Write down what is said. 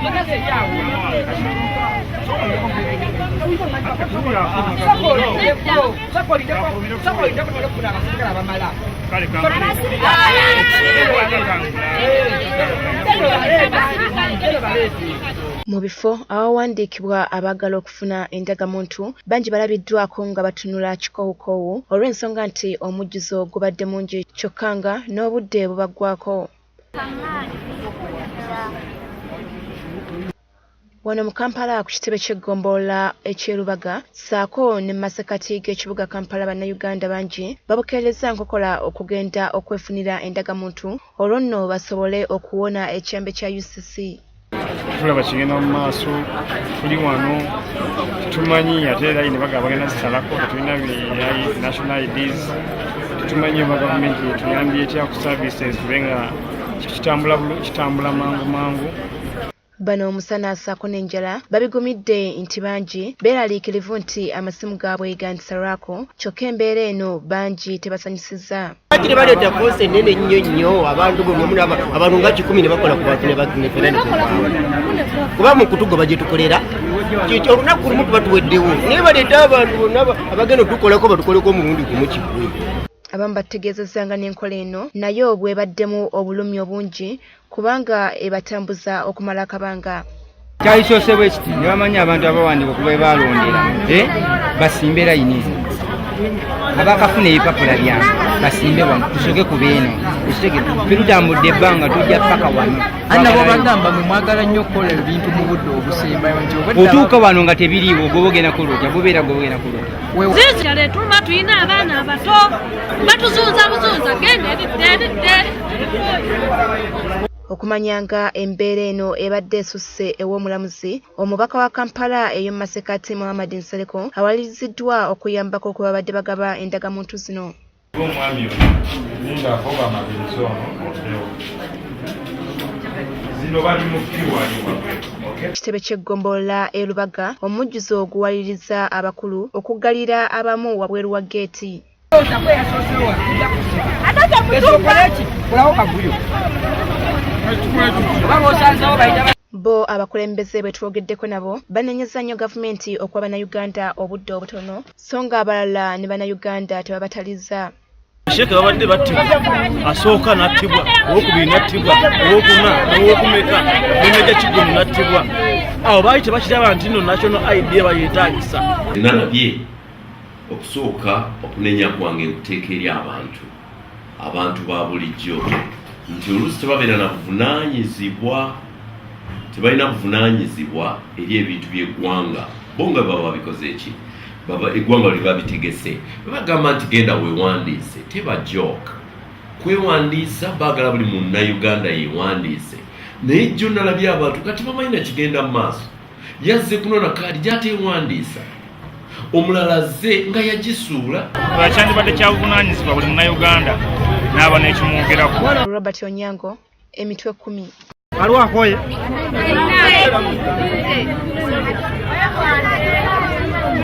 Mu bifo awawandiikibwa abaagala okufuna endagamuntu bangi balabiddwako nga batunula kikowukoowu olw'ensonga nti omujjuzo gubadde mungi kyokka nga n'obudde bubaggwako. Wano mu Kampala ku kitebe ky'eggombolola eky'e Lubaga ssaako ne mu masekkati g'ekibuga Kampala Bannayuganda bangi babukeerezza nkokola okugenda okwefunira endagamuntu olwo nno basobole okuwona ekyambe kya UCC. Tulaba kigenda mu maaso, tuli wano tetumanyi ate era layini bagamba bagenda zisalako, tetulina national IDs, tetumanyi oba gavumenti etuyambye etya ku services tube nga kitambula mangu mangu. Bano omusana ssaako n'enjala babigumidde nti bangi beeraliikirivu nti amasimu gaabwe gandisalwako kyokka embeera eno bangi tebasanyusizza. Bakiri baleeta force ennene nnyo nnyo abantu buli omu abantu nga kikumi ne bakola ku bantu ne fena ne kuba mu kutugoba gye tukolera olunaku lumu tuba tuweddewo naye baleeta abantu bonna abagenda otukolako batukoleko omulundi gumu kigwe. Abamu batutegeezezza nga n'enkola eno nayo bw'ebaddemu obulumi obungi kubanga ebatambuza okumala akabanga. Kyalisoose bwe kiti ne bamanya abantu abawandiika okuva we baalondera eh, basimbe layini abakafuna ebipapula byange basimbe wano tusooke ku beeno ekitegere fe tutambudde ebbanga tujja paka wano. Nabo bagamba mwe mwagala nnyo okukola ebintu mu budde obusembayo nti otuuka wano nga tebiriiwo goba ogenda kola otya gubeera goba ogenda kola otya. Zizi tuma tulina abaana abato batuzunza buzunza genda eridde eridde. Okumanya nga embeera eno ebadde esusse ew'omulamuzi, omubaka wa Kampala ey'omu masekkati Muhammad Nsereko awaliriziddwa okuyambako ku babadde bagaba endagamuntu zino. Omwami ono lindako bamalirize ono oddewo. Zino bali mu queue wali wabweru. Ekitebe ky'eggombolola e Lubaga omujjuzo guwaliriza abakulu okuggalira abamu wabweru wa ggeeti. Bo abakulembeze be twogeddeko nabo banenyezza nnyo gavumenti okuwa Bannayuganda obudde obutono so ng'abalala ne Bannayuganda tebabatalizza. Sheikh babadde battibwa, asooka n'attibwa, owokubiri n'attibwa, owokuna, owokumeka, ne Meja Kiggundu n'attibwa. Awo baali tebakiraba nti nno national ID bayeetaagisa. Nalabye Okusooka okunenya kwange nkuteeka eri abantu, abantu ba bulijjo nti oluusi tebabeera na buvunaanyizibwa, tebalina buvunaanyizibwa eri ebintu by'eggwanga bo nga baba babikoze ki baba eggwanga lye babitegese bwe bagamba nti genda weewandiise teba joke kwewandiisa baagala buli munnayuganda yeewandiise naye jjo nalabye abantu kati bamanyi nakigenda mu maaso yazze kunona kaadi gyatewandiisa omulala azze nga yagisuula. Kyandibadde kya buvunaanyizibwa buli Munnayuganda n'aba n'ekimwogerako. Robert Onyango, emitwe kkumi. Waliwo akooye?